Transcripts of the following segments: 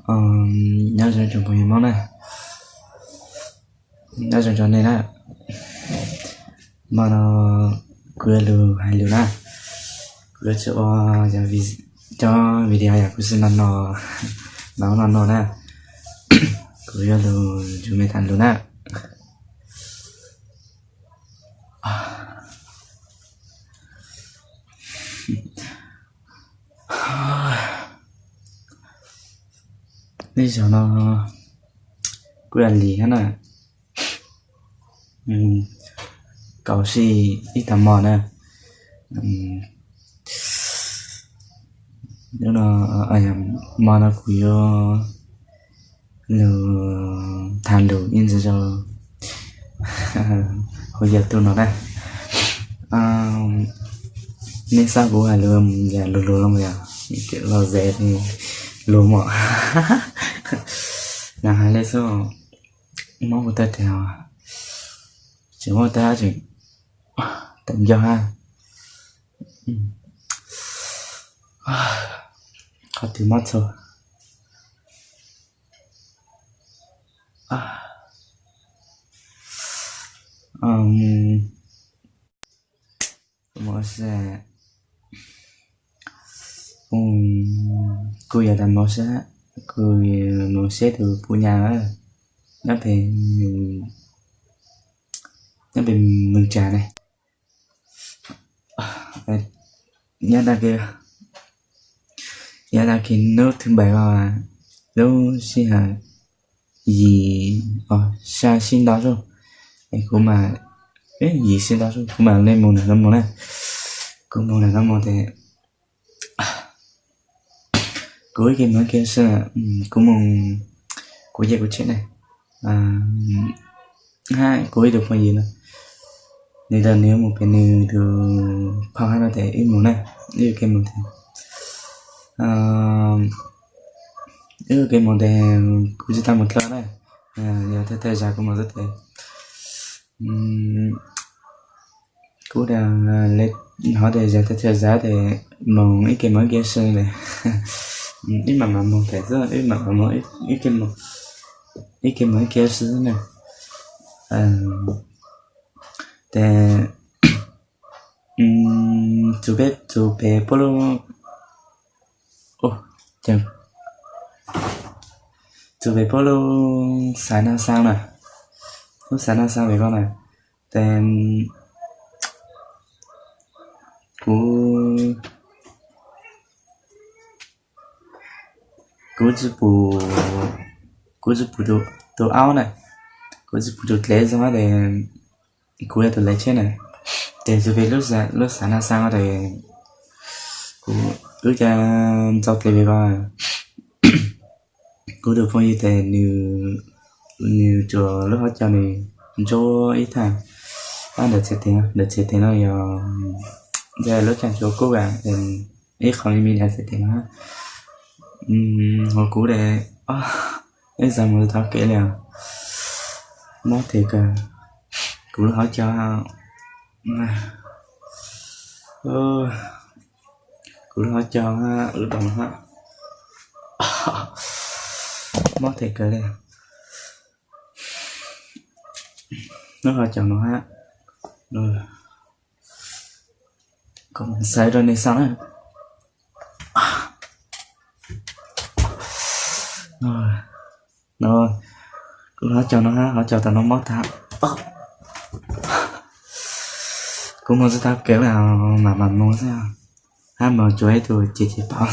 Nyob zoo tsoom phooj ywg Hmoob na, nyob zoo rau nej na. Hmo no kuv yuav lug hais lus na, kuv yuav tsis ua cov video yam kuv xav no no, no no no na, kuv yuav lug tsuas me tham lus na. Tej zaum no kuj yog li thiab na, kaum sij ib tag hmo na. Hnub no, hmo no kuv yuav lug tham lus ib ntsis rau hauv YouTube no na. Nej xav kuv hais lus yam luag luag los yog los zes lus mom, los hais li xwb, mob kuv tag teg, tseem mob tag tseem tawm ncauj hab, qhov twg mob txhua. Kuv yog tas mob sab, kuv mob sab tus puj nyaj nyob pem, nyob pem Moos Tsa ne. Nyob tag kis, nyob tag kis hnub thứ bảy os, lub sij hawm yim, o, xya sib nto xwb, es kuv mam, yim sib nto xwb kuv mam li mus nram no mus na. Kuv mus nram no mus ces kuv ib ke mus ib ke sab, kuv mus, kuv ces kuv tshem ne, hab kuv ib tug phooj ywg no, nws tas nws yuav mus pem nws tus phauj hab no ces wb mus na, wb ua ke mus ces, wb ua ke mus ces kuv tsis tau mus dlua na, yog thawj thawj zaug kuv mus xwb ces kuv tas, hov tas yog thawj thawj zaug ces mus ib ke mus ib ke sab, wb mam mam mus tas xwb, wb mam mam mus ib ke mus ib ke sab na. Ces txug peb, txug pem puab lub, txug pem puab lub xav naj xaab na, lub xav naj xaab pem ko na, ces kuv, kuv tsis pum, kuv tsis pum tus aub na, kuv tsis pum tus dlev zoo ces kuv yog tus dlev tsheb na, ces txug pem lub xav naj xaab ces kuv, wb ca ntxau dlev pem ko, kuv tus phooj ywg ces nws tsuas lub hauv caug nws ntsuab ib thaj, ntawm txhais tes, ntawm txhais tes no yog, lub caij ntsuab kub ib qho me me ntawm txhais tes no, hos kuv ces, ib zaug mus tsis tau kev li os, mob tes kawg, kuv lub hauv caug, kuv lub hauv caug, lub dos no hab, mob tes kawg li, lub hauv caug no hab, kuv xav rau nej xauj na. No, kuv lub hauv caug no hab, hauv caug tom no mob tag, kuv mus tsis tau kev li, mam mam mus xwb, hab mus tsuav ib tug ces ces pauv,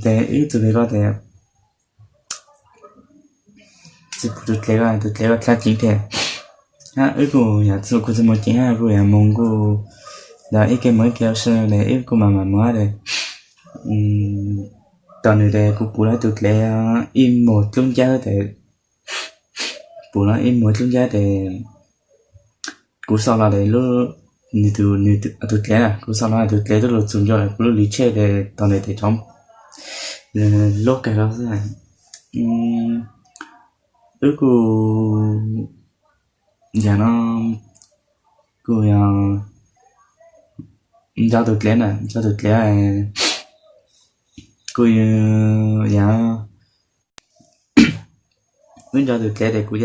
ces wb txug pem ko ces tsis pum tus dlev ko, tus dlev ko dlaab ceev tiag, hab wb kuj yog kuv tsis mus ceev hab kuv yog mus kuj, ntawd ib ke mus ib ke ua si ces wb kuj mam mam mus hab ces, tom nws ces kuv pum lawv tus dlev ib mus dlub ncab ces, pum lawv ib mus dlub ncab ces kuv xauj los ces lub, nws tus, nws tus dlev, kuv xauj los tus dlev twb luag txug ncua lawm kuv lub lis tsheb ces tom nws tes rov luab kawg rau xwb. Wb kuj, yam no kuj yog ntxo tus dlev na, ntxo tus dlev, kuv, yog, wb nrog tus dlev tes kuv,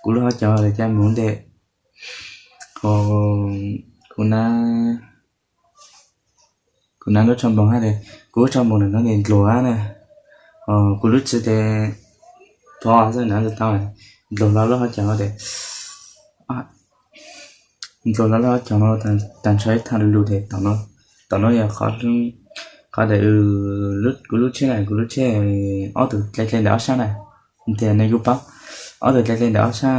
kuv lub hauv caug tes cas mus ntej, kuv na, kuv na lub tsho npoos hab tes, kuv lub tsho npoos ntawm no tes ntluav na, kuv lub tsho tes, pov xwb na tau, ntluav hlo lub hauv caug no tes, ntluav hlo lub hauv caug no tag nrho ib thaj lug lug tes, tom no yog qhov, qhov tes, kuv lub tsheb na, kuv lub tsheb ob tug dle dle ntawm ob sab na, tias nej kuj paub, ob tug dle dle ntawm ob sab,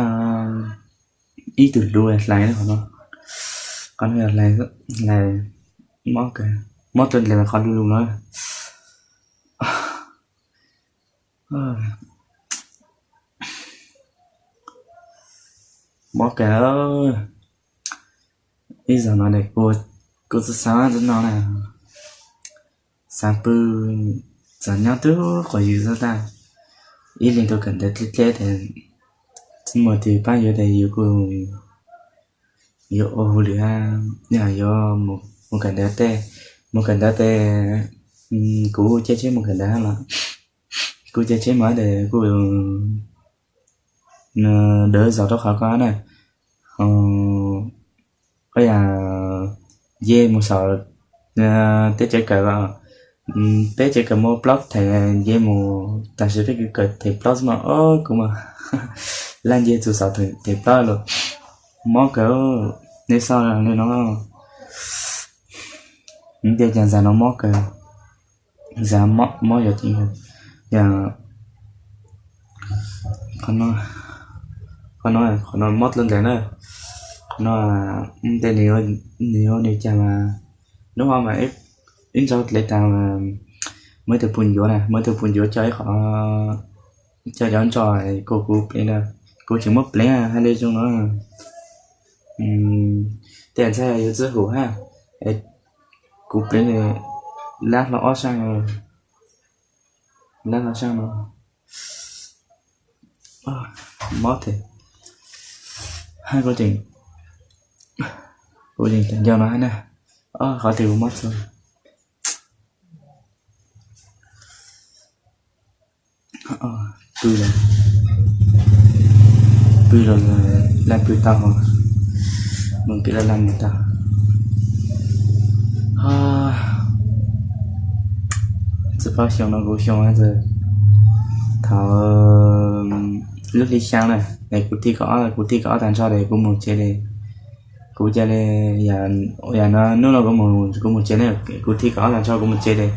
ib tug luv hlais qhov no, qhov no yog hlais, mob kawg, mob rau ntawm qhov lug lug no. Mob kawg. Ib zaug no kuv txawm xav txog no na, xav pw, txawm nyob twb quas yws xwb tag, ib leeg tuaj kawm ntawv dleb dleb tes, tsis muaj tus pab yuav tes yus kuj yuav ua hauj lwm, yog yuav mus kawm ntawv tej, mus kawm ntawv tes, kuv caij tsheb mus kawm ntawv los, kuv caij tsheb mus tes kuj dawv zog rau qhov ko na. Koj yog nce mus saum teb chaws kawm, peb tsev kawm muaj plaub theem, nce mus tam sim peb kawm theem plaub xwb mas, kuv mas laj nce txug saum theem plaub lawm. Mob kawg, nej xauj li no, ntiaj teb no mob kawg, mob yog, yog qhov no, qhov no mob dlua ntawd na. Qhov no tej nws yuav nws cas mas, hnub no mas ib ntsauj dlev tas mas muaj ib tug puj ncuav na, muaj ib tug puj ncuav coj ib qho, coj cov ntsos kom kuv pleev na, kuv tseem muab pleev hais li zoo no. Tej ntxhais yuav txwj hum hab, kuv pleev li lab hlo ob sab, lab hlo sab no, mob thiab. Hab kuv tseem, kuv tseem nco no hab na, qhov twg kuv mob txog. Pw los, pw los laj pw tau, mus kev los laj mus tau. Tsis paub xyoo no kuv xyoo, thaum lub hli xyaa na, es kuv thij kaum ob, kuv thij kaum ob tag nrho es kuv mus tsev es, kuv ca le, yam no hnub no kuv mus tsev ne, kuv thij kaum ob tag nrho kuv mus tsev es,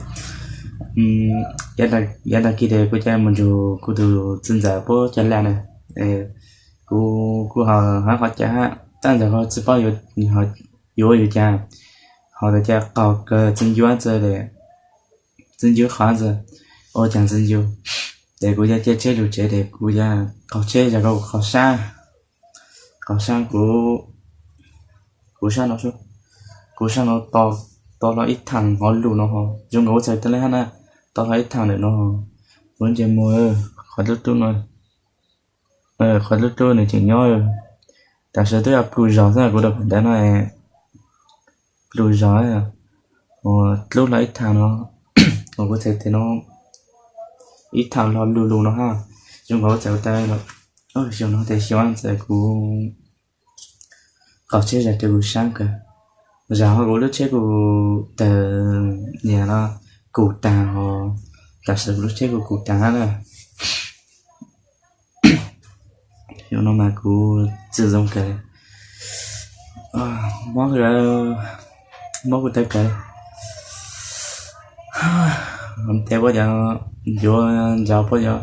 yav tag kis es kuv ca mus nrug kuv tus txiv ntxawm puab cov laj na, kuv kuj ho hab qhov ca hab, tab ntawd ho tsis paub yuav ua yus cas, ho tas ca qaug kawg txiv ncuab ntxawg, txiv ncuab qhov ntxawg, ua cas txiv ncuab, ces kuv ca caij tsheb lug tsev es kuv ca qaug tsheb zag rau kuv qhov sab, qhov sab kuv, kuv sab no, kuv sab no to hlo ib thaam hov lug no ho zoo nkaus ua txhais tau le hab na, to hlo ib thaam ntawm no, kuv ntsia mus, qhov dlub dlub no, qhov dlub dlub nws tseem nyob, tam sim twb yog pluj zog xwb kuv rau kawm ntawv no, pluj zog, dlub hlo ib thaam no, kuv txhais tes no, ib thaam hlo lug lug no hab, zoo nkaus ua txhais tau, xyoo no tes xyoo ntxawg kuv qaug tsheb zag rau kuv sab kawg, zag ho kuv lub tsheb kuj tawg, niam no kuv tag ho, tam sim kuv lub tsheb kuj kuv tag hab na. Xyoo no mas kuv tsis zoo kawg, mob, mob kuv tawv kawg. Tes puab cov ncuav ncaus puab cov,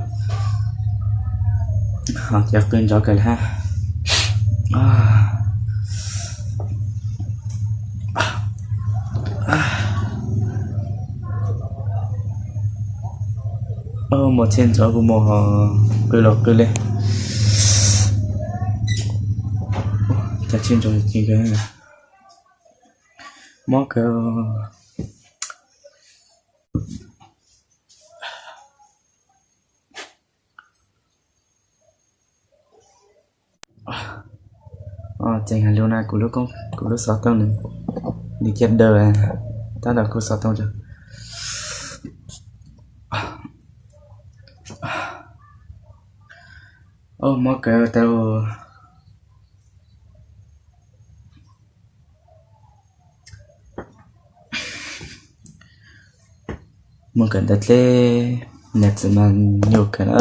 ho cov qw nrov kawg li hab. Muaj tsheb ntxuav kuv mus ho qw los qw li. Cov tsheb ntxuav, mob kawg. Tseem hais lus na, kuv lub xov tooj nws, nws cia daws, tab tom kuv xov tooj tso. Mob kawg tau. Mus kawm ntawv dleb, niam txiv mas nyuaj kawg na.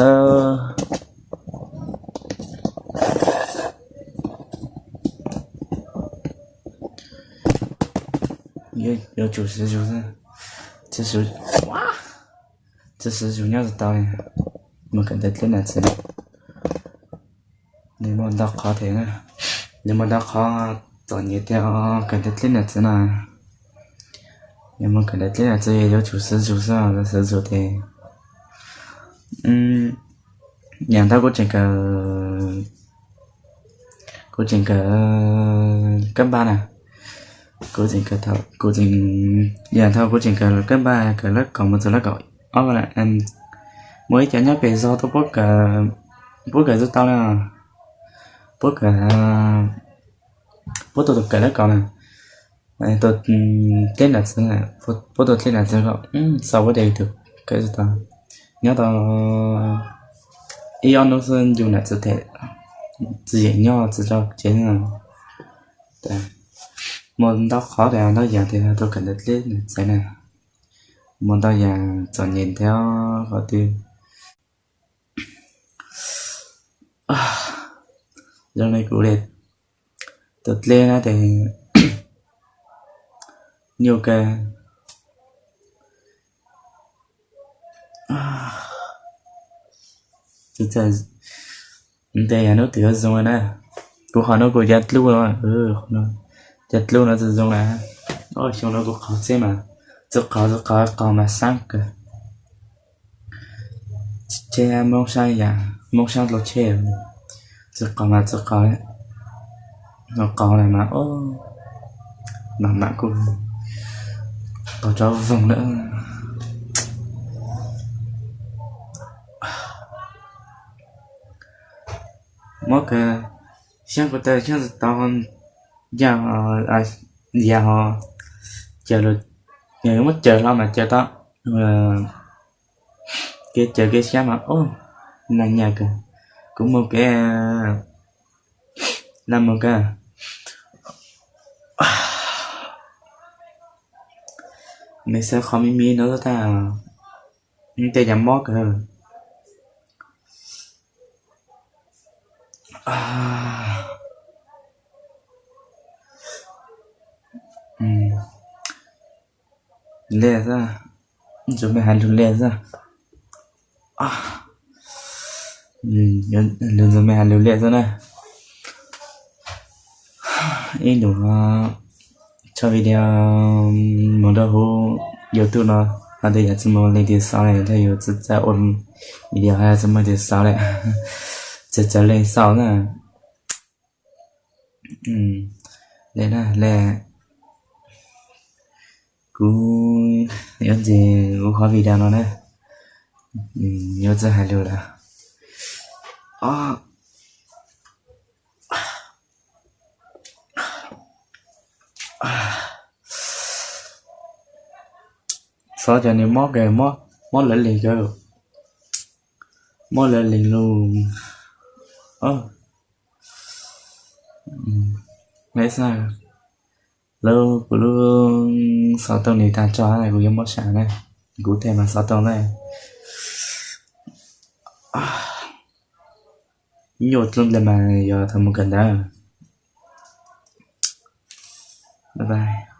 Yuav tsum siv zug, siv zug nyob tsis tau li. Mus kawm ntawv dleb niam txiv, nws muaj ntau qhov thiab, nws muaj ntau qhov txom nyem tiag kawm ntawv dleb niam txiv na. Yog mus kawm ntawv dleb niam txiv yuav tsum siv zug xwb, siv zug tiag. Yam thaum kuv tseem kawm, kuv tseem kawm kab npaj na, kuv tseem kawm, kuv tseem, yam thaum kuv tseem kawm kab npaj, kawm lab kaum mus txog lab kaum ob na, muaj ib co nyob pem zog tuaj pub kawm, pub kawm tsis tau na, pub kawm, pub tus kawm lab kaum na, tus dleb niam txiv, pub tus dleb niam txiv kom xa ua dej tus kawm tsis tau, nyob tau ib ob hnub xwb yus niam txiv them, txiv yeem nyob txiv tso tsev. Muaj ntau qhov tias ntau yam tias tus kawm ntawv dleb niam txiv na, muaj ntau yam txom nyem thiab qhov twg. Zoo li kuv li, tus dleb na ces nyuaj kawg. Ntawd yog hnub twg yuav zoo na. Kuv qhov no kuv cov dlub, cov dlub no tsis zoo na. Xyoo no kuv qhov txeb mas txawj qhov, txawj qhov, qhov mas sab kawg. Tsheb Hmoob sab yam, Hmoob sab dlua tsheb, txawj qhov mas txawj qhov, qhov na mas mam mam kuj qhov tso voog na. Mob kawg, xyab kuv taw xyab tsis tau, yam, yam ho, caws, yog yuav muab caws hlo mas caws tau, kev caws kev xyab mas, na nyaj kawg, kuv mus kev, na mus kawg, me xav qhov me me no tag, tej yam mob kawg. Li xwb, ntxuav me hais lus li xwb. Lus ntxuav me hais lus li xwb na. Ib ntus tso video mus rau hauv YouTube no, ho tej yam tsis muaj leej twg xaus li, thiaj yuav txawj txawj ua video ho tsis muaj leej twg xaus li, txawj txawj leej xaus na. Li na, li kuv yuav ntxiv kuv qhov video no na, yuav txawj hais lus lawm. Xyov cov nws mob kawg, mob lawv lees kawg, mob lawv lees lus. Mej xav, lub, kuv lub xov tooj nws tag tso, kuv yuav muab sam na, kuv tej mas xov tooj na. Nyuaj dlub ntawd mas yog thaum mus kawm ntawv. Bye bye.